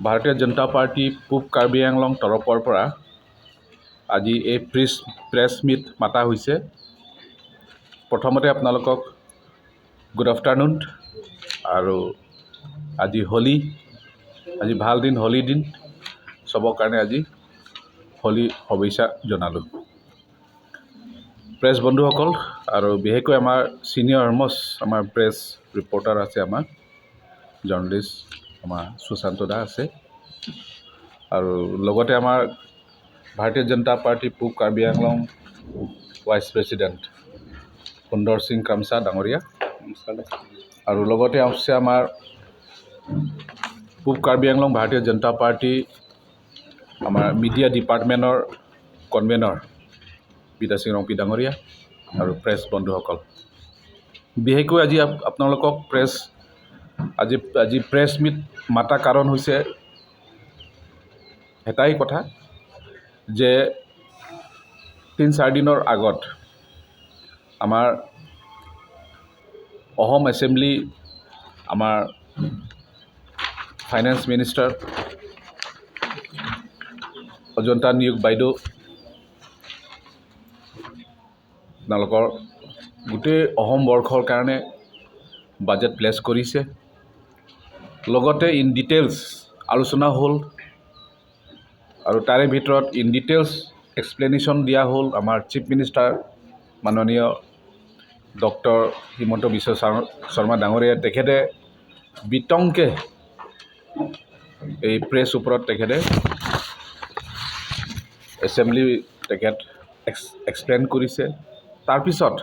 ভাৰতীয় জনতা পাৰ্টি পূব কাৰ্বি আংলং তৰফৰ পৰা আজি এই প্ৰেছ প্ৰেছ মিট মাতা হৈছে। প্ৰথমতে আপোনালোকক গুড আফটাৰনুন আৰু আজি হোলী, আজি ভাল দিন, হোলী দিন, চবৰ কাৰণে আজি হোলী শুভেচ্ছা জনালোঁ। প্ৰেছ বন্ধুসকল আৰু বিশেষকৈ আমাৰ ছিনিয়ৰ মষ্ট আমাৰ প্ৰেছ ৰিপৰ্টাৰ আছে, আমাৰ জাৰ্ণলিষ্ট আমাৰ সুশান্ত দা আছে আৰু লগতে আমাৰ ভাৰতীয় জনতা পাৰ্টি পূব কাৰ্বি আংলং ভাইচ প্ৰেচিডেণ্ট সুন্দৰ সিং কামচা ডাঙৰীয়া আৰু লগতে আছে আমাৰ পূব কাৰ্বি আংলং ভাৰতীয় জনতা পাৰ্টি আমাৰ মিডিয়া ডিপাৰ্টমেণ্টৰ কনভেনৰ বিদ্যাসিং ৰংপি ডাঙৰীয়া আৰু প্ৰেছ বন্ধুসকল, বিশেষকৈ আজি আপোনালোকক প্ৰেছ আজি আজি প্ৰেছ মিট মাতা কাৰণ হৈছে এটাই কথা যে 3-4 দিনৰ আগত আমাৰ অসম এছেম্বলি আমাৰ ফাইনেন্স মিনিষ্টাৰ অজন্তা নিয়োগ বাইদেউ আপোনালোকৰ গোটেই অসম বৰ্ষৰ কাৰণে বাজেট প্লেচ কৰিছে। লগতে ইন ডিটেইলছ আলোচনা হ'ল আৰু তাৰে ভিতৰত ইন ডিটেইলছ এক্সপ্লেনেশ্যন দিয়া হ'ল। আমাৰ চিফ মিনিষ্টাৰ মাননীয় ডক্টৰ হিমন্ত বিশ্ব শৰ্মা ডাঙৰীয়া, তেখেতে বিতংকে এই প্ৰেছ ওপৰত তেখেতে এছেম্বলি তেখেত এক্সপ্লেইন কৰিছে। তাৰপিছত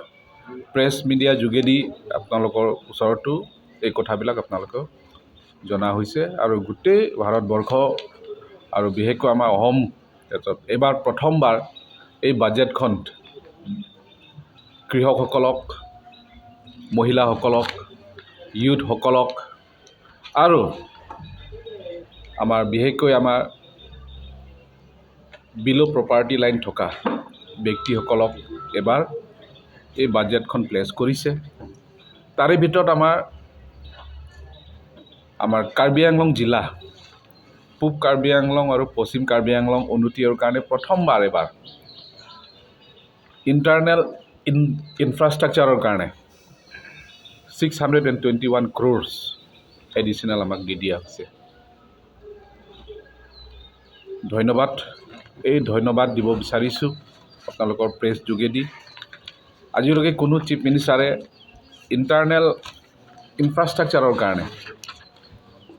প্ৰেছ মিডিয়া যোগেদি আপোনালোকৰ ওচৰতো এই কথাবিলাক আপোনালোকক জনা হৈছে আৰু গোটেই ভাৰতবৰ্ষ আৰু বিশেষকৈ আমাৰ অসম এইবাৰ প্ৰথমবাৰ এই বাজেটখন কৃষকসকলক, মহিলাসকলক, ইউথসকলক আৰু আমাৰ বিশেষকৈ আমাৰ বিল' পভাৰ্টি লাইন থকা ব্যক্তিসকলক এবাৰ এই বাজেটখন প্লেচ কৰিছে। তাৰে ভিতৰত আমাৰ আমাৰ কাৰ্বি আংলং জিলা, পূব কাৰ্বি আংলং আৰু পশ্চিম কাৰ্বি আংলং উন্নতিৰ কাৰণে প্ৰথমবাৰ এবাৰ ইণ্টাৰনেল ইনফ্ৰাষ্ট্ৰাকচাৰৰ কাৰণে 621 crores additional আমাক দি দিয়া হৈছে। ধন্যবাদ, এই ধন্যবাদ দিব বিচাৰিছোঁ আপোনালোকৰ প্ৰেছ যোগেদি। আজিলৈকে কোনো চিফ মিনিষ্টাৰে ইণ্টাৰনেল ইনফ্ৰাষ্ট্ৰাকচাৰৰ কাৰণে,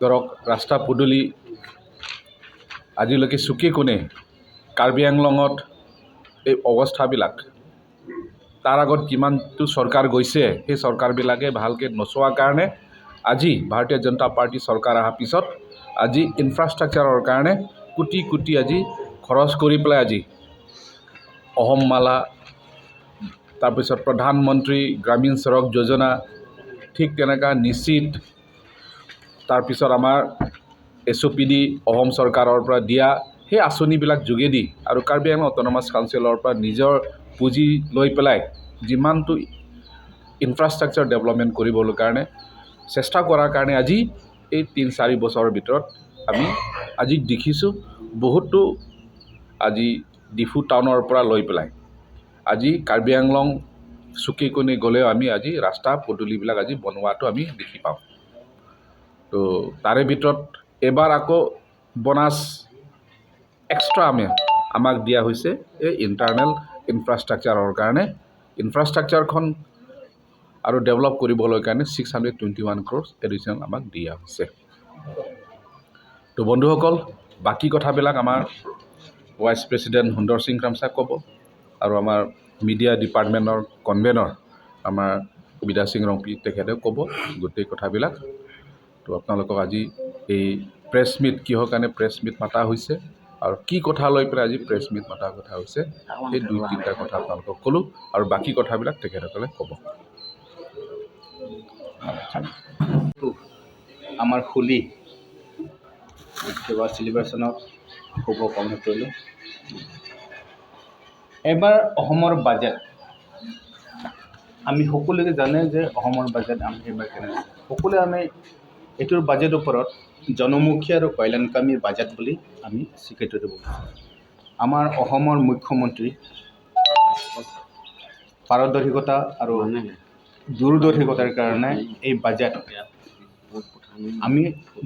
ধৰক ৰাস্তা পদূলি, আজিলৈকে চুকে কোণে কাৰ্বি আংলঙত এই অৱস্থাবিলাক, তাৰ আগত কিমানটো চৰকাৰ গৈছে, সেই চৰকাৰবিলাকে ভালকৈ নচোৱাৰ কাৰণে আজি ভাৰতীয় জনতা পাৰ্টী চৰকাৰ অহাৰ পিছত আজি ইনফ্ৰাষ্ট্ৰাকচাৰৰ কাৰণে কোটি কোটি আজি খৰচ কৰি পেলাই আজি অসম মালা, তাৰপিছত প্ৰধানমন্ত্ৰী গ্ৰামীণ সড়ক যোজনা, ঠিক তেনেকুৱা নিশ্চিত, তাৰপিছত আমাৰ এছ অ' পি ডি অসম চৰকাৰৰ পৰা দিয়া সেই আঁচনিবিলাক যোগেদি আৰু কাৰ্বি আংলং অট'নমাছ কাউন্সিলৰ পৰা নিজৰ পুঁজি লৈ পেলাই যিমানটো ইনফ্ৰাষ্ট্ৰাকচাৰ ডেভেলপমেণ্ট কৰিবলৈ কাৰণে চেষ্টা কৰাৰ কাৰণে আজি এই 3-4 বছৰৰ ভিতৰত আমি আজি দেখিছোঁ বহুতো আজি ডিফু টাউনৰ পৰা লৈ পেলাই আজি কাৰ্বি আংলং চুকে কোণে গ'লেও আমি আজি ৰাস্তা পদূলিবিলাক আজি বনোৱাটো আমি দেখি পাওঁ। তো তাৰে ভিতৰত এইবাৰ আকৌ বনাছ এক্সট্ৰা আমাক দিয়া হৈছে এই ইণ্টাৰনেল ইনফ্ৰাষ্ট্ৰাকচাৰৰ কাৰণে, ইনফ্ৰাষ্ট্ৰাকচাৰখন আৰু ডেভেলপ কৰিবলৈ কাৰণে 621 crores additional আমাক দিয়া হৈছে। তো বন্ধুসকল, বাকী কথাবিলাক আমাৰ ভাইচ প্ৰেচিডেণ্ট সুন্দৰ সিং ক্ৰামচাক ক'ব আৰু আমাৰ মিডিয়া ডিপাৰ্টমেণ্টৰ কনভেনৰ আমাৰ বিদা সিং ৰংপি, তেখেতেও ক'ব গোটেই কথাবিলাক। তো আপোনালোকক আজি এই প্ৰেছ মিট কিহৰ কাৰণে প্ৰেছ মিট মাতা হৈছে আৰু কি কথা লৈ পেলাই আজি প্ৰেছ মিট মতা কথা হৈছে, সেই দুই তিনিটা কথা আপোনালোকক ক'লোঁ আৰু বাকী কথাবিলাক তেখেতসকলে ক'ব। আমাৰ হোলী কিবা চেলিব্ৰেশ্যনত শুভকামনা কৰিলোঁ। এইবাৰ অসমৰ বাজেট আমি সকলোৱে জানে যে অসমৰ বাজেট আমি এইবাৰ কেনে সকলোৱে আমি এইটোৰ বাজেট ওপৰত জনমুখী আৰু কল্যাণকামী বাজেট বুলি আমি স্বীকৃতি দিব বিচাৰোঁ। আমাৰ অসমৰ মুখ্যমন্ত্ৰী পাৰদৰ্শিকতা আৰু দূৰদৰ্শিকতাৰ কাৰণে এই বাজেট আমি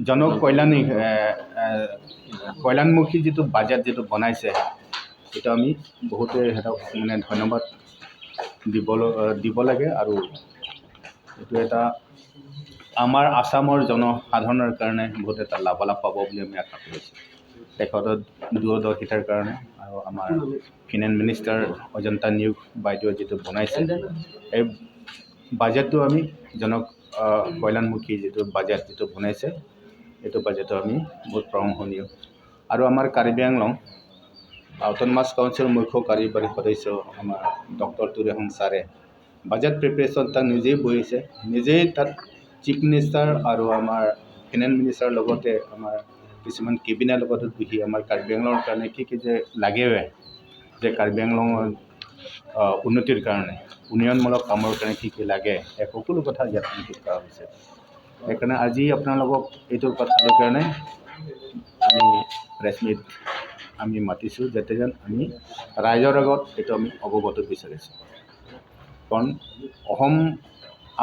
জনকল্যাণী কল্যাণমুখী যিটো বাজেট যিটো বনাইছে, সেইটো আমি বহুতে সিহঁতক মানে ধন্যবাদ দিব লাগে। আৰু এইটো এটা আমাৰ আছামৰ জনসাধাৰণৰ কাৰণে বহুত এটা লাভালাভ পাব বুলি আমি আশা কৰিছোঁ, তেখেতৰ দূৰদৰ্শিতাৰ কাৰণে। আৰু আমাৰ ফিনেন্স মিনিষ্টাৰ অজন্তা নিয়োগ বাইদেৱে যিটো বনাইছে, এই বাজেটটো আমি জন কল্যাণমুখী যিটো বাজেট যিটো বনাইছে, এইটো বাজেটো আমি বহুত প্ৰশংসনীয়। আৰু আমাৰ কাৰ্বি আংলং অট'নমাছ কাউন্সিলৰ মুখ্য কাৰ্যবাহী সদস্য আমাৰ ডক্টৰ তুলিৰাম ছাৰে বাজেট প্ৰিপেৰেশ্যন তাত নিজেই বহিছে, নিজেই তাত চিফ মিনিষ্টাৰ আৰু আমাৰ ফিনেন্স মিনিষ্টাৰৰ লগতে আমাৰ কিছুমান কেবিনেট লগতো বহি আমাৰ কাৰ্বি আংলঙৰ কাৰণে কি কি যে লাগে, যে কাৰ্বি আংলঙৰ উন্নতিৰ কাৰণে, উন্নয়নমূলক কামৰ কাৰণে কি কি লাগে, এই সকলো কথা ইয়াত ইনক্লুড কৰা হৈছে। সেইকাৰণে আজি আপোনালোকক এইটো কথাটোৰ কাৰণে আমি প্ৰেছ মিট আমি মাতিছোঁ, যাতে যেন আমি ৰাইজৰ আগত এইটো আমি অৱগত বিচাৰিছোঁ। কাৰণ অসম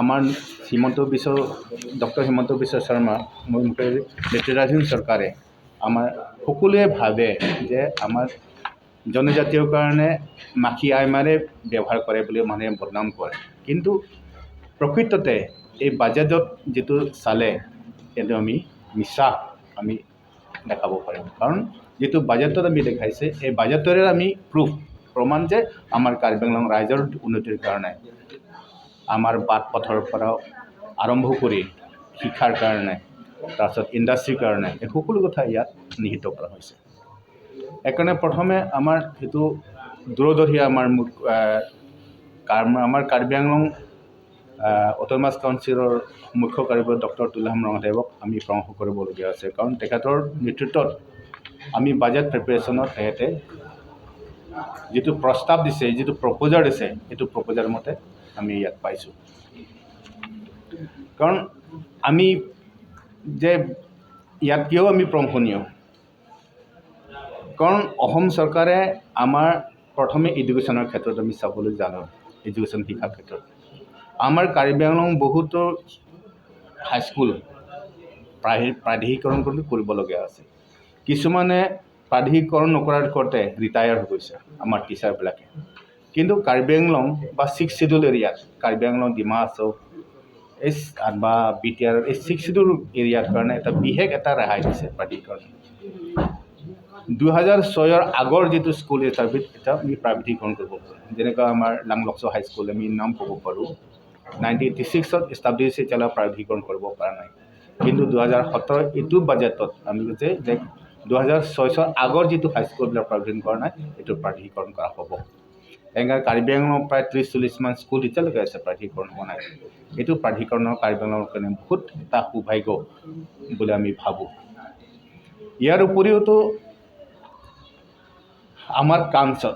আমাৰ হিমন্ত বিশ্ব ডক্টৰ হিমন্ত বিশ্ব শৰ্মা নেতৃত্বাধীন চৰকাৰে আমাৰ সকলোৱে ভাবে যে আমাৰ জনজাতীয় কাৰণে মাখি আইমাৰে ব্যৱহাৰ কৰে বুলি মানুহে বদনাম কৰে। কিন্তু প্ৰকৃততে এই বাজেটত যিটো চালে, সেইটো আমি মিছা আমি দেখাব পাৰিম। কাৰণ যিটো বাজেটত আমি দেখাইছে, এই বাজেটৰে আমি প্ৰুফ প্ৰমাণ যে আমাৰ কাৰ্বি আংলং ৰাইজৰ উন্নতিৰ কাৰণে আমাৰ বাট পথৰ পৰা আৰম্ভ কৰি শিক্ষাৰ কাৰণে, তাৰপিছত ইণ্ডাষ্ট্ৰীৰ কাৰণে, এই সকলো কথা ইয়াত নিহিত কৰা হৈছে। সেইকাৰণে প্ৰথমে আমাৰ সেইটো দূৰদৰ্শী আমাৰ কাৰ্বি আংলং অট'নমাছ কাউন্সিলৰ মুখ্য কাৰিকৰ ডক্টৰ তুলিৰাম ৰংহাংদেৱক আমি প্ৰশংসা কৰিবলগীয়া আছে। কাৰণ তেখেতৰ নেতৃত্বত আমি বাজেট প্ৰিপেৰেশ্যনত তেখেতে যিটো প্ৰস্তাৱ দিছে, যিটো প্ৰপ'জাৰ দিছে, সেইটো প্ৰপ'জাৰ মতে আমি ইয়াত পাইছোঁ। কাৰণ আমি যে ইয়াত কিয় আমি প্ৰশংসনীয়, কাৰণ অসম চৰকাৰে আমাৰ প্ৰথমে এডুকেশ্যনৰ ক্ষেত্ৰত আমি চাবলৈ জানো, এডুকেশ্যন শিক্ষাৰ ক্ষেত্ৰত আমাৰ কাৰ্বি আংলং বহুতো হাইস্কুল প্ৰাধিকৰণ কৰিবলগীয়া আছে। কিছুমানে প্ৰাধিকৰণ নকৰাৰ কৰোঁতে ৰিটায়াৰ হৈ গৈছে আমাৰ টিচাৰবিলাকে। কিন্তু কাৰ্বি আংলং বা ছিক্স চিডিউল এৰিয়াত, কাৰ্বি আংলং, ডিমা হাছাও এই বা বিটিআৰ এই ছিক্স চিডিউল এৰিয়াৰ কাৰণে এটা বিশেষ এটা ৰেহাই দিছে প্ৰাধিকৰণ। 2006ৰ আগৰ যিটো স্কুল চাৰ্ভিচ, এটা আমি প্ৰাইভেটীকৰণ কৰিব পাৰোঁ। যেনেকুৱা আমাৰ লাংলকচো হাইস্কুল আমি নাম ক'ব পাৰোঁ, 1986ত ইষ্টাব্লিছ, এতিয়ালৈ প্ৰাইভেটীকৰণ কৰিব পৰা নাই। কিন্তু 2017 এইটো বাজেটত আমি কৈছে যে 2006 চনৰ আগৰ যিটো হাইস্কুলবিলাক প্ৰাইভেটীকৰণ কৰা নাই, এইটো প্ৰাইভেটীকৰণ কৰা হ'ব। এনেকৈ কাৰ্বি আংলঙত প্ৰায় 30-40মান স্কুল এতিয়ালৈকে আছে, প্ৰাইভেটীকৰণ হোৱা নাই। এইটো প্ৰাধিকৰণৰ কাৰ্বি আংলঙৰ কাৰণে বহুত এটা সৌভাগ্য বুলি আমি ভাবোঁ। ইয়াৰ উপৰিওতো আমাৰ কাঞ্চত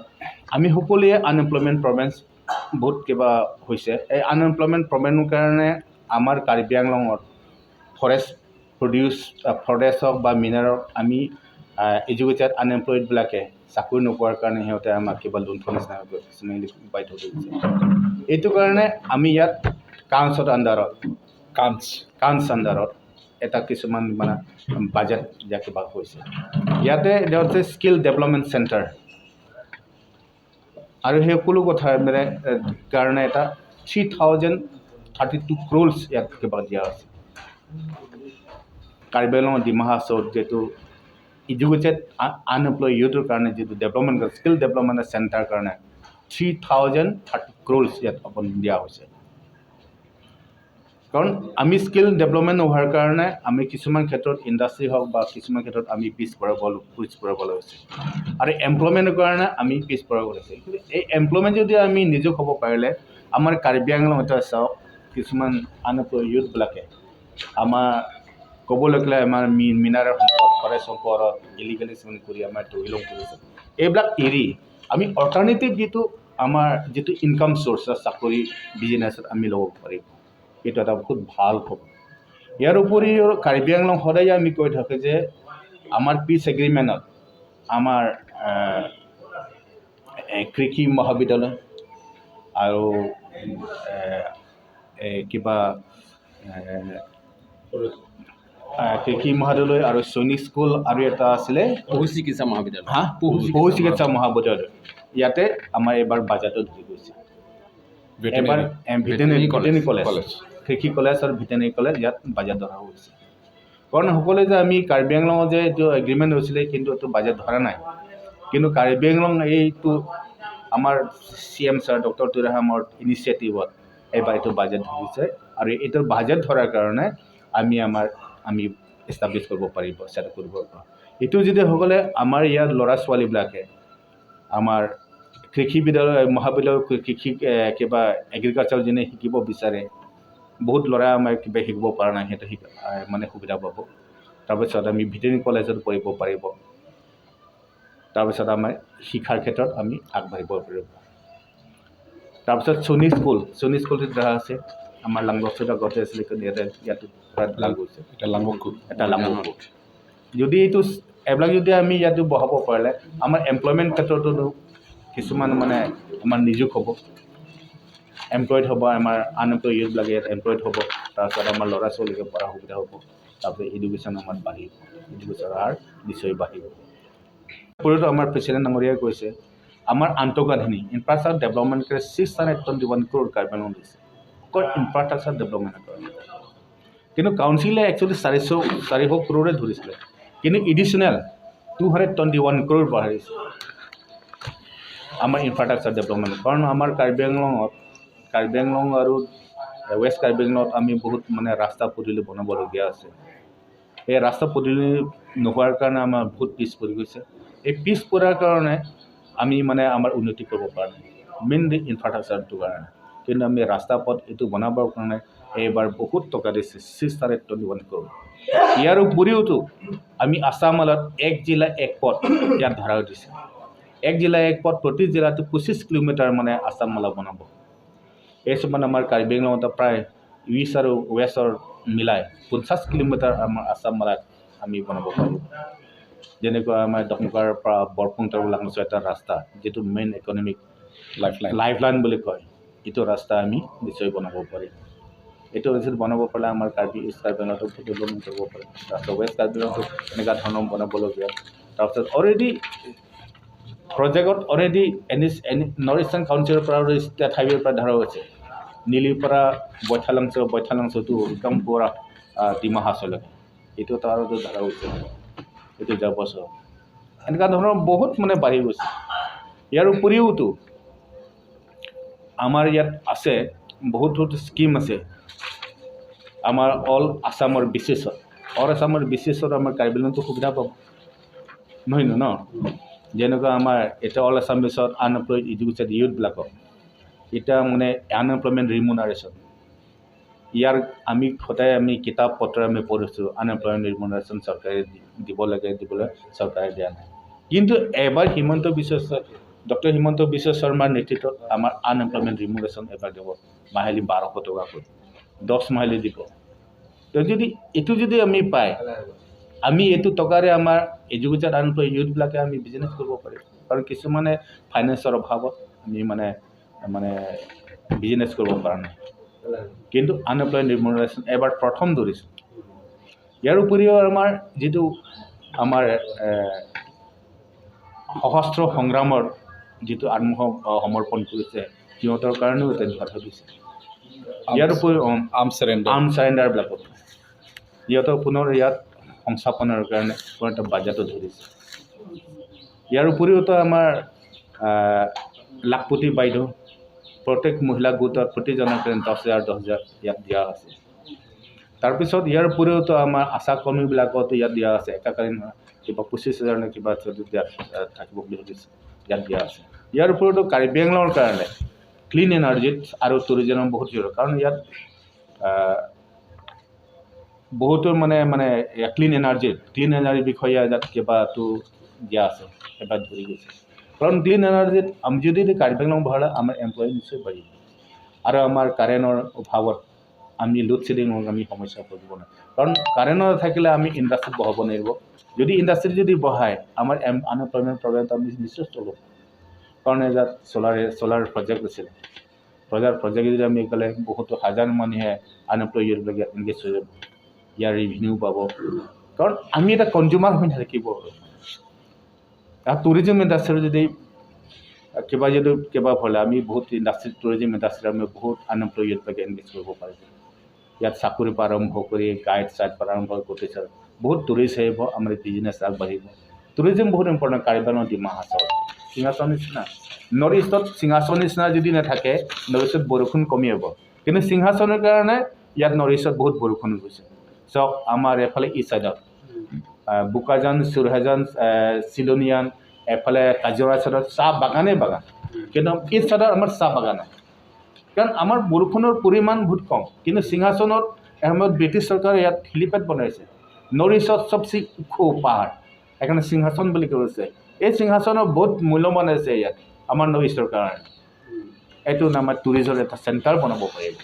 আমি সকলোৱে আনএমপ্লয়মেণ্ট প্ৰব্লেমছ বহুত কিবা হৈছে। এই আনএমপ্লয়মেণ্ট প্ৰব্লেমৰ কাৰণে আমাৰ কাৰ্বি আংলঙত ফৰেষ্ট প্ৰডিউচ, ফৰেষ্ট হওক বা মিনাৰেল, আমি এডুকেটেড আনএমপ্লয়ডবিলাকে চাকৰি নোপোৱাৰ কাৰণে সিহঁতে আমাক কিবা লুণ্ঠন নিচিনা কিছুমান বাধ্য কৰিছে। এইটো কাৰণে আমি ইয়াত কাউন্সৰ আণ্ডাৰত কাঞ্চ কাঞ্চ আণ্ডাৰত এটা কিছুমান মানে বাজেট দিয়া কিবা হৈছে। ইয়াতে হৈছে স্কিল ডেভেলপমেণ্ট চেণ্টাৰ আৰু সেই সকলো কথাৰ মানে কাৰণে এটা 3032 ক্ৰ'ৰ্ছ ইয়াত কিবা দিয়া হৈছে। কাৰ্বি আংলং, ডিমা হাছাওত যিটো এডুকেটেড আনএমপ্লয় ইউথৰ কাৰণে যিটো ডেভেলপমেণ্ট, স্কিল ডেভেলপমেণ্ট চেণ্টাৰ কাৰণে 3030 ক্ৰ'ৰ্ছ ইয়াত অৱদান দিয়া হৈছে। কাৰণ আমি স্কিল ডেভেলপমেণ্ট নোহোৱাৰ কাৰণে আমি কিছুমান ক্ষেত্ৰত ইণ্ডাষ্ট্ৰি হওক বা কিছুমান ক্ষেত্ৰত আমি পিছ পৰিবলৈ হৈছে আৰু এমপ্লয়মেণ্টৰ কাৰণে আমি পিছ পৰিব হৈছে। কিন্তু এই এমপ্লয়মেণ্ট যদি আমি নিয়োগ হ'ব পাৰিলে আমাৰ কাৰ্বি আংলং এটা চাওক, কিছুমান আনএমপ্লয় ইউথবিলাকে আমাৰ ক'বলৈ গ'লে আমাৰ মিনাৰেল সম্পদ, ফৰেষ্ট সম্পদত ইলিগেলি কৰি আমাৰ তহিলং কৰিছে। এইবিলাক এৰি আমি অল্টাৰনেটিভ যিটো আমাৰ যিটো ইনকাম চ'ৰ্চ, চাকৰি, বিজনেছত আমি ল'ব পাৰিম। এইটো এটা বহুত ভাল খবৰ। ইয়াৰ উপৰিও কাৰ্বি আংলং সদায় আমি কৈ থাকোঁ যে আমাৰ পিচ এগ্ৰিমেণ্টত আমাৰ কৃষি মহাবিদ্যালয় আৰু কিবা কৃষি মহাবিদ্যালয় আৰু সৈনিক স্কুল আৰু এটা আছিলে পশু চিকিৎসা মহাবিদ্যালয়। হা, পশু চিকিৎসা মহাবিদ্যালয়। ইয়াতে আমাৰ এইবাৰ বাজেটত ধৰি গৈছে এবাৰ ভেটেনেৰী কলেজ, কৃষি কলেজ আৰু ভেটেনেৰী কলেজ ইয়াত বাজেট ধৰা হৈছে। কাৰণ সকলোৱে যে আমি কাৰ্বি আংলঙত যে এইটো এগ্ৰিমেণ্ট হৈছিলে, কিন্তু এইটো বাজেট ধৰা নাই। কিন্তু কাৰ্বি আংলং এইটো আমাৰ চি এম ছাৰ ডক্টৰ তুৰাহামৰ ইনিচিয়েটিভত এইবাৰ এইটো বাজেট ধৰিছে আৰু এইটো বাজেট ধৰাৰ কাৰণে আমি আমাৰ আমি এষ্টাব্লিছ কৰিব পাৰিব, ছেট কৰিব পাৰিব। এইটো যদি সকলে আমাৰ ইয়াত ল'ৰা ছোৱালীবিলাকে আমাৰ কৃষি বিদ্যালয় মহাবিদ্যালয় কৃষি কিবা এগ্ৰিকালচাৰ যোনে শিকিব বিচাৰে, বহুত ল'ৰা আমাৰ কিবা শিকিব পৰা নাই, সিহঁতে মানে সুবিধা পাব। তাৰপিছত আমি ভেটেনেৰী কলেজত পঢ়িব পাৰিব। তাৰপিছত আমাৰ শিক্ষাৰ ক্ষেত্ৰত আমি আগবাঢ়িব পাৰিব। তাৰপিছত সৈনিক স্কুল, সৈনিক স্কুলটো ধৰা আছে আমাৰ লাংলকচত আগতে আছিলে, কিন্তু ইয়াতে ইয়াতো ধৰা গৈছে। এটা লাংবকু। এটা লাংবকু। যদি এইটো এইবিলাক যদি আমি ইয়াতো বহাব পাৰিলে আমাৰ এমপ্লয়মেণ্ট ক্ষেত্ৰতো কিছুমান মানে আমাৰ নিয়োগ হ'ব, এমপ্লয়ড হ'ব, আমাৰ আনএমপ্লয়ড ইউথবিলাক ইয়াত এমপ্লয়ড হ'ব। তাৰপিছত আমাৰ ল'ৰা ছোৱালীকে পঢ়া সুবিধা হ'ব। তাৰপিছত এডুকেশ্যন আমাৰ বাঢ়িব, এডুকেশ্যনৰ হাৰ নিশ্চয় বাঢ়িব। উপৰিও আমাৰ প্ৰেচিডেণ্ট ডাঙৰীয়াই কৈছে, আমাৰ আন্তঃগাঁথনি ইনফ্ৰাষ্ট্ৰাকচাৰ ডেভেলপমেণ্ট কৰি 621 ক্ৰ'ৰ কাৰ্বি আংলং দিছে অকল ইনফ্ৰাষ্ট্ৰাকচাৰ ডেভেলপমেণ্টৰ কাৰণে। কিন্তু কাউন্সিলে একচুৱেলি 400 ক্ৰ'ৰে ধৰিছিলে, কিন্তু এডিশ্যনেল 221 ক্ৰ'ৰ বঢ়াইছে আমাৰ ইনফ্ৰাষ্ট্ৰাকচাৰ ডেভেলপমেণ্ট। কাৰণ আমাৰ কাৰ্বি আংলঙত, কাৰ্বি আংলং আৰু ৱেষ্ট কাৰ্বি আংলঙত আমি বহুত মানে ৰাস্তা পদূলি বনাবলগীয়া আছে। এই ৰাস্তা পদূলি নোহোৱাৰ কাৰণে আমাৰ বহুত পিছ পৰি গৈছে। এই পিছ পৰাৰ কাৰণে আমি মানে আমাৰ উন্নতি কৰিব পৰা নাই, মেইনলি ইনফ্ৰাষ্ট্ৰাকচাৰটোৰ কাৰণে। কিন্তু আমি ৰাস্তা পথ এইটো বনাবৰ কাৰণে এইবাৰ বহুত টকা দিছে, 621 ক্ৰ'ৰ। ইয়াৰ উপৰিওতো আমি আছামত এক জিলা এক পথ ইয়াত ধৰা দিছে। এক জিলা এক পথ, প্ৰতি জিলাটো 25 কিলোমিটাৰ মানে আছামমালা বনাব। এই সময়ত আমাৰ কাৰ্বি আংলঙত প্ৰায় ইষ্ট আৰু ৱেষ্টৰ মিলাই 50 কিলোমিটাৰ আমাৰ আছামমালাত আমি বনাব পাৰোঁ। যেনেকুৱা আমাৰ ডকমকাৰ পৰা বৰপুংতৰ লাংচৰ এটা ৰাস্তা, যিটো main economic life line, life line বুলি কয়, এইটো ৰাস্তা আমি নিশ্চয় বনাব পাৰিম। এইটো যদি বনাব পাৰিলে আমাৰ কাৰ্বি ইষ্ট কাৰ্বি আংলঙতো ডেভেলপমেণ্ট কৰিব পাৰে। তাৰপিছত ৱেষ্ট কাৰ্বি আংলঙতো এনেকুৱা ধৰণৰ বনাবলগীয়া। তাৰপিছত অলৰেডি প্ৰজেক্টত অলৰেডি এন নৰ্থ ইষ্টাৰ্ণ কাউন্সিলৰ পৰা আৰু ষ্টেট হাইৱেৰ পৰা ধৰা হৈছে নিলিৰ পৰা বৈঠালাংছ, বৈঠালাংছটো একদম পূৰা ডিমা হাছাওলৈকে, এইটো তাৰ ধৰা হৈছে। এইটো যোৱা বছৰ এনেকুৱা ধৰণৰ বহুত মানে বাঢ়ি গৈছে। ইয়াৰ উপৰিওতো আমাৰ ইয়াত আছে বহুত বহুত স্কীম আছে আমাৰ অল আছামৰ বেচিছত। অল আছামৰ বেচিছত আমাৰ কাৰ্বি আংলংটো সুবিধা পাব নহয় ন? যেনেকুৱা আমাৰ এতিয়া অল আছাম বেছত আনএমপ্লয়ড এডুকেটেড ইউথবিলাকক এতিয়া মানে আনএমপ্লয়মেণ্ট ৰিমুনাৰেশ্যন, ইয়াৰ আমি সদায় আমি কিতাপ পত্ৰ আমি পঢ়িছোঁ, আনএমপ্লয়মেণ্ট ৰিমুনাৰেশ্যন চৰকাৰে দিব লাগে, দিবলৈ চৰকাৰে দিয়া নাই। কিন্তু এবাৰ হিমন্ত বিশ্ব ডক্টৰ হিমন্ত বিশ্ব শৰ্মাৰ নেতৃত্বত আমাৰ আনএমপ্লয়মেণ্ট ৰিমুনাৰেশ্যন এবাৰ দিব মাহিলী 1200 টকাকৈ, 10 মাহিলী দিব। তো যদি এইটো যদি আমি পায়, আমি এইটো টকাৰে আমাৰ এডুকেটেড আনএমপ্লয় ইউথবিলাকে আমি বিজনেছ কৰিব পাৰিম। কাৰণ কিছুমানে ফাইনেন্সৰ অভাৱত আমি মানে মানে বিজনেছ কৰিব পৰা নাই, কিন্তু আনএমপ্লয়মেণ্ট ৰিমুনাৰেশ্যন এবাৰ প্ৰথম ধৰিছোঁ। ইয়াৰ উপৰিও আমাৰ যিটো আমাৰ সশস্ত্ৰ সংগ্ৰামৰ যিটো আত্মসমৰ্পণ কৰিছে, সিহঁতৰ কাৰণেও এটা বাধা দিছে। ইয়াৰ উপৰিও আৰ্ম চেৰেণ্ডাৰ, আৰ্ম চাৰেণ্ডাৰবিলাকত সিহঁতক পুনৰ ইয়াত সংস্থাপনৰ কাৰণে পুনৰ এটা বাজেটো ধৰিছে। ইয়াৰ উপৰিওতো আমাৰ লাখপতি বাইদেউ, প্ৰত্যেক মহিলা গোটত প্ৰতিজনৰ কাৰণে 10 হাজাৰ 10 হাজাৰ ইয়াত দিয়া আছে। তাৰপিছত ইয়াৰ উপৰিওতো আমাৰ আশা কৰ্মীবিলাকতো ইয়াত দিয়া আছে, একাকালীন কিবা 25 হাজাৰ নে কিবা দিয়া থাকিব বুলি ভাবিছে, ইয়াত দিয়া আছে। ইয়াৰ উপৰিওতো কাৰ্বি আংলঙৰ কাৰণে ক্লিন এনাৰ্জিত আৰু টুৰিজমৰ বহুত জৰুৰী, কাৰণ ইয়াত বহুতো মানে মানে ক্লিন এনাৰ্জিৰ বিষয়ে ইয়াত কিবাটো দিয়া আছে, এবাৰ ধৰি গৈছে। কাৰণ ক্লিন এনাৰ্জিত আমি যদি কাৰ্বি আংলং বঢ়ালে আমাৰ এমপ্লয় নিশ্চয় বাঢ়িব আৰু আমাৰ কাৰেণ্টৰ অভাৱত আমি লোড শ্বেডিঙক আমি সমস্যা পৰিব নাই। কাৰণ কাৰেণ্ট নাথাকিলে আমি ইণ্ডাষ্ট্ৰীত বহাব নোৱাৰিব। যদি ইণ্ডাষ্ট্ৰী যদি বহায়, আমাৰ আনএমপ্লয়মেণ্ট প্ৰব্লেমটো আমি নিশ্চয় চল্ভ হ'ব। কাৰণ ইয়াত চ'লাৰ প্ৰজেক্ট আছিল। প্ৰজেক্ট যদি আমি গ'লে বহুতো হাজাৰ মানুহে আনএমপ্লয় ইয়াত এংগেজ হৈ যাব, ইয়াৰ ৰিভিনিউ পাব। কাৰণ আমি এটা কনজিউমাৰ হৈ নাথাকিব। আৰু টুৰিজিম ইণ্ডাষ্ট্ৰী যদি কিবা যদি কিবা হ'লে আমি বহুত ইণ্ডাষ্ট্ৰী, টুৰিজিম ইণ্ডাষ্ট্ৰী আমি বহুত আনএমপ্লয় ইয়াত এংগেজ কৰিব পাৰিব। ইয়াত চাকৰিৰ পৰা আৰম্ভ কৰি গাইড চাইড পৰা আৰম্ভ কৰি বহুত টুৰিষ্ট আহিব, আমাৰ বিজনেছ আগবাঢ়িব। টুৰিজিম বহুত ইম্পৰ্টেণ্ট। কাৰ্বি আংলং, ডিমা হাছাও সিংহাসন নিচিনা, নৰ্থ ইষ্টত সিংহাসন নিচিনা যদি নাথাকে, নৰ্থ ইষ্টত বৰষুণ কমি হ'ব। কিন্তু সিংহাসনৰ কাৰণে ইয়াত নৰ্থ ইষ্টত বহুত বৰষুণ গৈছে। চাওক, আমাৰ এইফালে ইষ্ট ছাইডত বোকাজান, চুৰহাজান, চিলনিয়ান, এফালে কাজিৰঙা চাইডত চাহ বাগানেই বাগান। কিন্তু ইষ্ট ছাইডত আমাৰ চাহ বাগান নাই, কাৰণ আমাৰ বৰষুণৰ পৰিমাণ বহুত কম। কিন্তু সিংহাসনত এসময়ত ব্ৰিটিছ চৰকাৰে ইয়াত হেলিপেড বনাইছে। নৰ্থ ইষ্টত চবচে ওখ পাহাৰ, সেইকাৰণে সিংহাসন বুলি কৈছে। এই সিংহাসনৰ বহুত মূল্যৱান আছে ইয়াত আমাৰ নৰ্থ ইষ্টৰ কাৰণে। এইটো আমাৰ টুৰিজৰ এটা চেণ্টাৰ বনাব পাৰিব,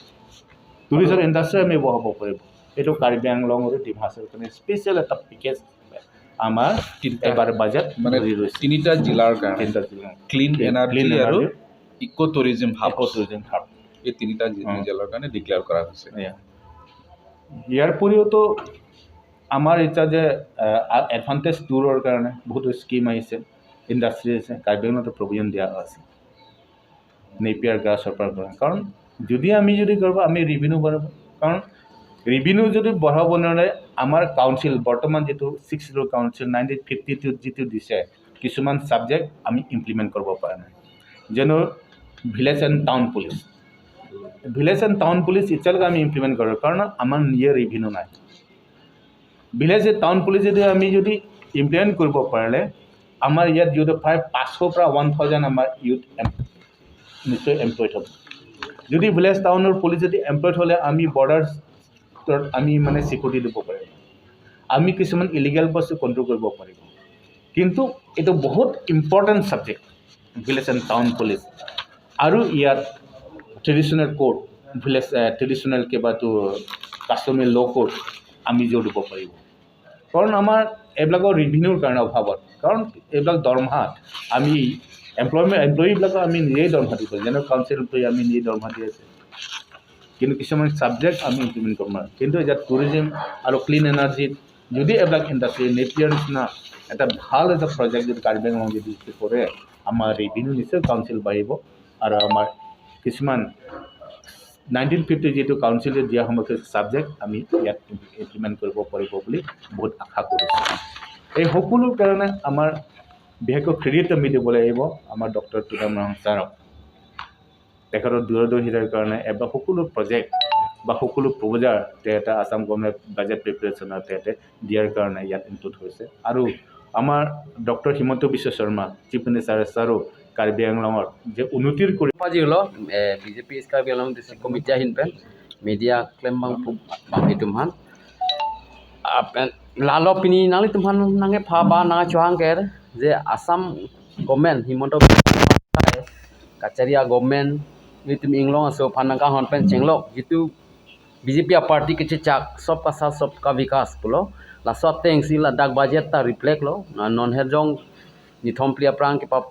টুৰিজৰ ইণ্ডাষ্ট্ৰী আমি বহাব পাৰিব। এইটো কাৰ্বি আংলং আৰু ডিমা হাছাওৰ কাৰণে স্পেচিয়েল এটা পেকেজ আমাৰ এবাৰ বাজেট মানে তিনিটা জিলাৰ কাৰণে। তিনিটা জিলা। ক্লিন এনাৰ্জি আৰু ইক' টুৰিজিম হাব। ইক' টুৰিজিম হাব। এই তিনিটা জিলাৰ কাৰণে ডিক্লেয়াৰ কৰা হৈছে। ইয়াৰ উপৰিওতো আমাৰ এতিয়া যে এডভান্টেজ টুৰৰ কাৰণে বহুতো স্কিম আহিছে, ইণ্ডাষ্ট্ৰি আছে, কাৰ্বি আংলঙতো প্ৰভিজন দিয়া আছে নেপিয়াৰ গ্ৰাছৰ পৰা। কাৰণ যদি আমি যদি কৰিব, আমি ৰিভিনিউ বঢ়াব। কাৰণ ৰিভিনিউ যদি বঢ়াব নোৱাৰে, আমাৰ কাউন্সিল বৰ্তমান যিটো ছিক্স শ্বেডিউল কাউন্সিল 1952ত যিটো দিছে, কিছুমান ছাবজেক্ট আমি ইমপ্লিমেণ্ট কৰিব পৰা নাই। যেনে village and town police, village and town police এতিয়ালৈকে আমি ইমপ্লিমেণ্ট কৰোঁ, কাৰণ আমাৰ নিজে ৰিভিনিউ নাই। ভিলেজ এণ্ড টাউন পুলিচ যদি আমি যদি ইমপ্লিমেণ্ট কৰিব পাৰিলে, আমাৰ ইয়াত যিহেতু প্ৰায় 500ৰ পৰা 1000 আমাৰ ইউথ নিশ্চয় এমপ্লয়ড হ'ব। যদি ভিলেজ টাউনৰ পুলিচ যদি এমপ্লয়ড হ'লে, আমি বৰ্ডাৰ আমি মানে চিকিউৰিটি দিব পাৰিম, আমি কিছুমান ইলিগেল বস্তু কণ্ট্ৰল কৰিব পাৰিব। কিন্তু এইটো বহুত important subject, village and town police. আৰু ইয়াত ট্ৰেডিশ্যনেল কোৰ্ট, ভিলেজ ট্ৰেডিশ্যনেল কিবাটো কাষ্টমাৰী ল' কোৰ্ট আমি জোৰ দিব পাৰিব। কাৰণ আমাৰ এইবিলাকৰ ৰিভিনিউৰ কাৰণে অভাৱত, কাৰণ এইবিলাক দৰমহাত আমি এমপ্লয়মেণ্ট এমপ্লয়ীবিলাকক আমি নিজেই দৰমহা দিব, যেনে কাউন্সিল এমপ্লয়ী আমি নিজেই দৰমহা দি আছে। কিন্তু কিছুমান ছাবজেক্ট আমি ইমপ্লিমেণ্ট কৰিব নোৱাৰোঁ। কিন্তু ইয়াত টুৰিজিম আৰু ক্লিন এনাৰ্জিত যদি এইবিলাক ইণ্ডাষ্ট্ৰি নেপিয়াৰ নিচিনা এটা ভাল এটা প্ৰজেক্ট যদি কাৰ্বি আংলং যদি কৰে, আমাৰ ৰেভিনিউ নিশ্চয় কাউন্সিল বাঢ়িব। আৰু আমাৰ কিছুমান 1950 যিটো কাউন্সিলে দিয়া সময়ত ছাবজেক্ট আমি ইয়াত ইমপ্লিমেণ্ট কৰিব পাৰিব বুলি বহুত আশা কৰিছোঁ। এই সকলো কাৰণে আমাৰ বিশেষকৈ ক্ৰেডিট আমি দিব লাগিব আমাৰ ডক্টৰ তুকাৰাম ৰংহাং ছাৰক। তেখেতৰ দূৰদৰ্শিতাৰ কাৰণে এবাৰ সকলো প্ৰজেক্ট বা সকলো প্ৰপ'জাৰ তেখেতে আছাম গভৰ্ণমেণ্ট বাজেট প্ৰিপেৰেশ্যনত তেখেতে দিয়াৰ কাৰণে ইয়াত ইনক্লুড হৈছে। আৰু আমাৰ doctor Himanta Biswa Sarma chief minister ছাৰো Karbi আংলঙৰ যে উন্নতিৰ কৰি Paji lo BJP Karbi Anglong district committee hin pen media claim bang pu bang hitum han apen lalo pini nang tum han nange pha ba na chuang ker je Assam government Himanta Kacharia government litum inglong aso phanang ka hon pen chenglo jitu BJP party ke chak sob ka sath sob ka vikas pulo la sob teng si la dak budget ta reflect lo non herjong ni thomplia prang ke pap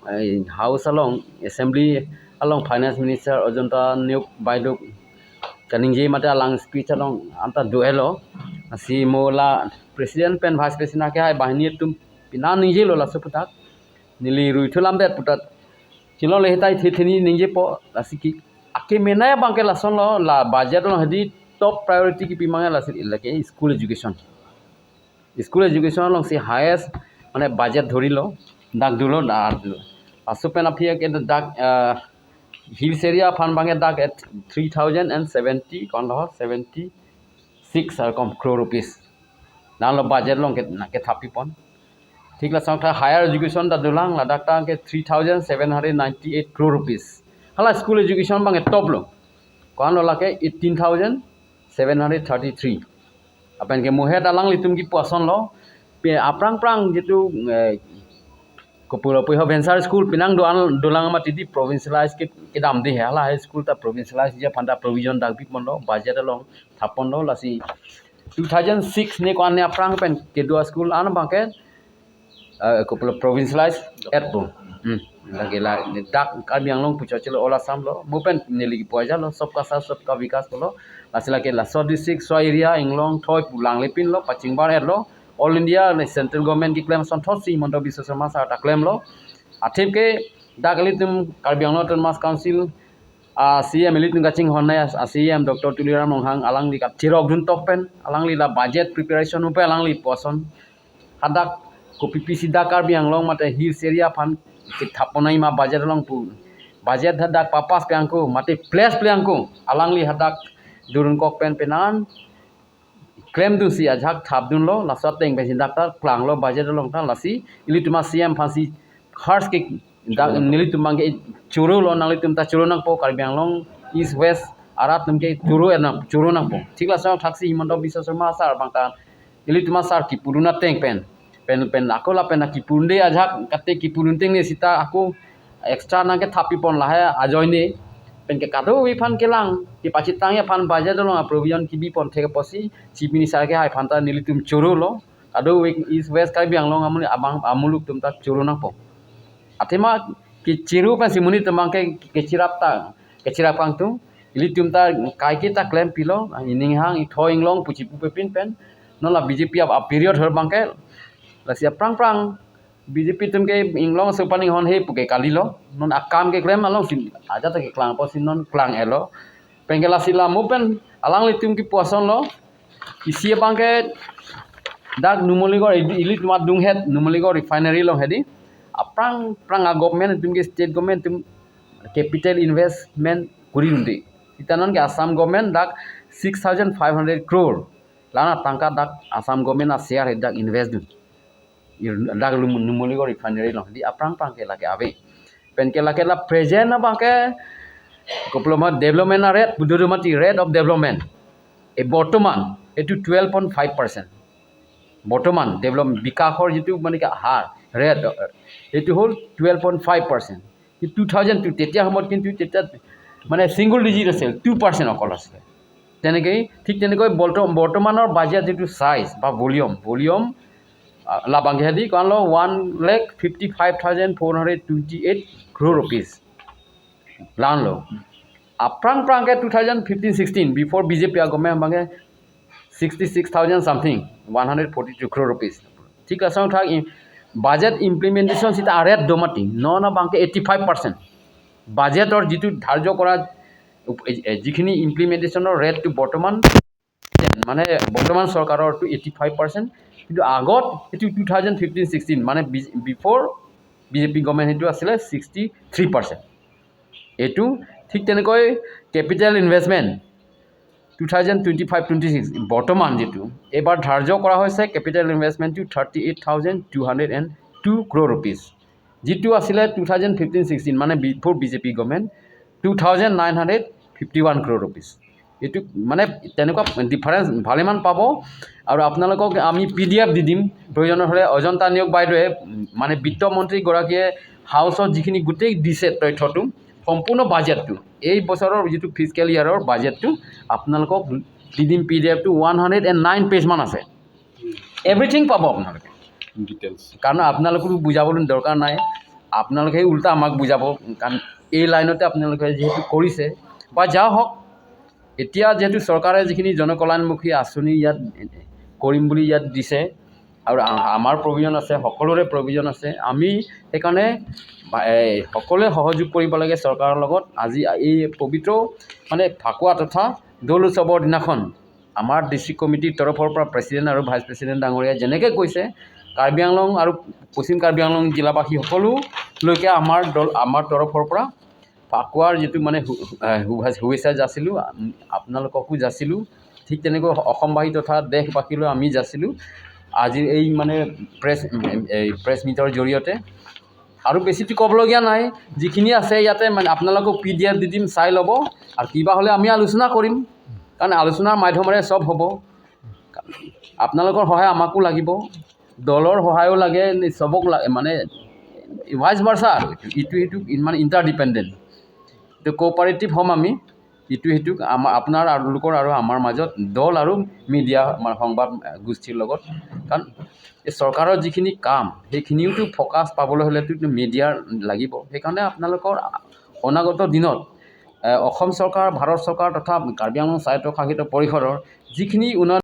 house along assembly along finance minister Ajanta Neog baiduk kaningje mate alang speech along anta duelo si mola president pen vice president ke hai bahini tum pina ningje lo la suputak nili ruithulam det putat chilo le hitai thithini ningje po la siki ake menaya bangke la son lo la budget lo hadi top priority ki pimange la lake school education, school education long si highest মানে budget ধৰি ল ডাক দুলো asupen apia ke dak hills area phan bange dak at 3070 kon lo 76 ar kom crore rupees dan lo budget long ke na ke thapi pon ঠিক la sang tha higher education da dulang la dak tang ke 3798 crore rupees hala school education bange top lo kon lo la ke 18733 apen ke mohe dalang litum ki poison lo pe aprang prang jitu Ko pu venture school pinang do dolang ma titi provincialize ke ke dam di hala high school ta provincialize ja phanda provision dak bi pon lo budget long thapon lo lasi 2006 ne ko ane aprang pen ke dua school an bangke ko provincialize et bo lagi la dak Karbi Anglong pucha chelo ola sam lo mupen neli ki poja lo sabka साथ सबका विकास lo lasila ke la so district so area Inglong thoi pulang lepin lo pachingbar et lo all India central government ki claim son thot si Himanta Biswa Sarma sa ta claim lo athip ke dak tum Karbi Anglong Autonomous Council CM elit tum kaching honai CM Dr. Tuliram Ronghang alang li ka chirok dun tok pen alang li la budget preparation upe alang li poson hadak ko PPC da Karbi Anglong mate hills area phan ke thaponai ma budget long pu budget hadak papas pe angko mate place pe angko alang li hadak durun kok pen penan claim du si ajak thap dun lo lasat teng pe dak ta klang lo budget long ta lasi ili tuma CM phansi khars ke dak nili tumang ke churu lo nang li tum ta churu nang po Karbi Anglong east west arat tum ke churu na churu nang po ঠিক আছে থাকছি Himanta Biswa Sarma sir bangta ili tuma sar ki puruna teng pen pen pen ako la pen ki purunde ajak kate ki purun teng ne sita ako extra nang ke thapi pon lahe ajoy ne pen ke kado wi phan kelang ki pachi tang ya phan budget lo provision ki bi pon theke posi chief minister ke hai phanta nili tum churu lo kado wi east west Karbi Anglong amuli abang amuluk tum ta churu nang po athema ki chiru pa simuni tumang ke ke chirap ta ke chirap kang tu ili tum ta kai ke ta claim pilo ining hang i thoing long puchi pu pe pin pen nola BJP a period her bangke lasia prang prang BJP tum ke inglong supaning hon he puke kali lo non akam ke claim along sin aja ta ke klang po sin non klang elo pengela sila mu pen alang li tum ki poison lo isi bangke dak Numaligarh ili tuma dung het Numaligarh refinery long hedi aprang prang a government tum ke state government tum capital investment kuri rundi itanon ke Assam government dak 6500 crore lana tangka dak Assam government a share dak invest dun dak Numaligarh refinery long di aprang prang ke lake ave pen ke lake la present na bangke koploma development rate budurumati rate of development এই বৰ্তমান এইটো 12.5% বৰ্তমান develop বিকাশৰ যিটো মানে কি হাৰ rate এইটো হ'ল 12.5%। 2002 তেতিয়া সময়ত কিন্তু তেতিয়া মানে ছিংগল ডিজিট আছিল, 2% অকল আছিলে। তেনেকেই ঠিক তেনেকৈ বৰ্তমানৰ বাজেট যিটো চাইজ বা ভলিউম লাবাংঘেদি কাৰণ 1,55,428 crore rupees লান ল আপ্ৰাং প্ৰাংকে 2015-16 before BJP government বাংগে 66,000 something 142 crore rupees। ঠিক আছে থাক বাজেট ইমপ্লিমেণ্টেশ্যন চিতা আৰেট দমাতি ন না বাংকে 85% বাজেটৰ যিটো ধাৰ্য কৰা যিখিনি ইমপ্লিমেণ্টেশ্যনৰ ৰেটটো বৰ্তমান মানে বৰ্তমান চৰকাৰৰটো 85%, কিন্তু আগত সেইটো 2015-16 মানে বিফ'ৰ বিজেপি গভৰ্ণমেণ্ট সেইটো আছিলে 63%। এইটো ঠিক তেনেকৈ কেপিটেল ইনভেষ্টমেণ্ট 2025-26 বৰ্তমান যিটো এইবাৰ ধাৰ্য কৰা হৈছে কেপিটেল ইনভেষ্টমেণ্টটো 38,202 crore rupees, যিটো আছিলে 2015-16 মানে before BJP government 2,951 crore rupees। এইটো মানে তেনেকুৱা ডিফাৰেঞ্চ ভালেমান পাব। আৰু আপোনালোকক আমি PDF দি দিম প্ৰয়োজন হ'লে। অজন্তা নিয়োগ বাইদেৱে মানে বিত্তমন্ত্ৰীগৰাকীয়ে হাউচত যিখিনি গোটেই দিছে তথ্যটো সম্পূৰ্ণ বাজেটটো এই বছৰৰ যিটো ফিজিকেল ইয়াৰৰ বাজেটটো আপোনালোকক দি দিম। PDFটো 109 পেজমান আছে, এভৰিথিং পাব আপোনালোকে ডিটেইলছ। কাৰণ আপোনালোকৰো বুজাবলৈ দৰকাৰ নাই, আপোনালোকে উল্টা আমাক বুজাব, কাৰণ এই লাইনতে আপোনালোকে যিহেতু কৰিছে বা যা হওক। এতিয়া যিহেতু চৰকাৰে যিখিনি জনকল্যাণমুখী আঁচনি ইয়াত কৰিম বুলি ইয়াত দিছে আৰু আমাৰ প্ৰয়োজন আছে, সকলোৰে প্ৰয়োজন আছে, আমি সেইকাৰণে সকলোৱে সহযোগ কৰিব লাগে চৰকাৰৰ লগত। আজি এই পবিত্ৰ মানে ফাকুৱা তথা দৌল উৎসৱৰ দিনাখন আমাৰ ডিষ্ট্ৰিক্ট কমিটিৰ তৰফৰ পৰা প্ৰেচিডেণ্ট আৰু ভাইচ প্ৰেচিডেণ্ট ডাঙৰীয়াই যেনেকৈ কৈছে, কাৰ্বি আংলং আৰু পশ্চিম কাৰ্বি আংলং জিলাবাসী সকলোলৈকে আমাৰ দল আমাৰ তৰফৰ পৰা ফাকুৱাৰ যিটো মানে শুভেচ্ছা যাচিলোঁ, আপোনালোককো যাচিলোঁ। ঠিক তেনেকৈ অসমবাসী তথা দেশবাসীলৈ আমি যাচিলোঁ আজিৰ এই মানে প্ৰেছ মিটৰ জৰিয়তে। আৰু বেছিতো ক'বলগীয়া নাই, যিখিনি আছে ইয়াতে মানে আপোনালোকক PDF দি দিম, চাই ল'ব। আৰু কিবা হ'লে আমি আলোচনা কৰিম, কাৰণ আলোচনাৰ মাধ্যমেৰে চব হ'ব। আপোনালোকৰ সহায় আমাকো লাগিব, দলৰ সহায়ো লাগে, চবক মানে ভাইচ ভাৰ্চা আৰু ইটো সিটো ইমান ইণ্টাৰডিপেণ্ডেণ্ট। তো কোঅপাৰেটিভ হ'ম আমি ইটো সিটোক, আমাৰ আপোনাৰ লোকৰ আৰু আমাৰ মাজত দল আৰু মিডিয়া, আমাৰ সংবাদ গোষ্ঠীৰ লগত। কাৰণ এই চৰকাৰৰ যিখিনি কাম, সেইখিনিওতো ফ'কাছ পাবলৈ হ'লেতো মিডিয়াৰ লাগিব। সেইকাৰণে আপোনালোকৰ অনাগত দিনত অসম চৰকাৰ, ভাৰত চৰকাৰ তথা কাৰ্বি আংলং স্বায়ত্তশাসিত পৰিষদৰ যিখিনি উন্নয়ন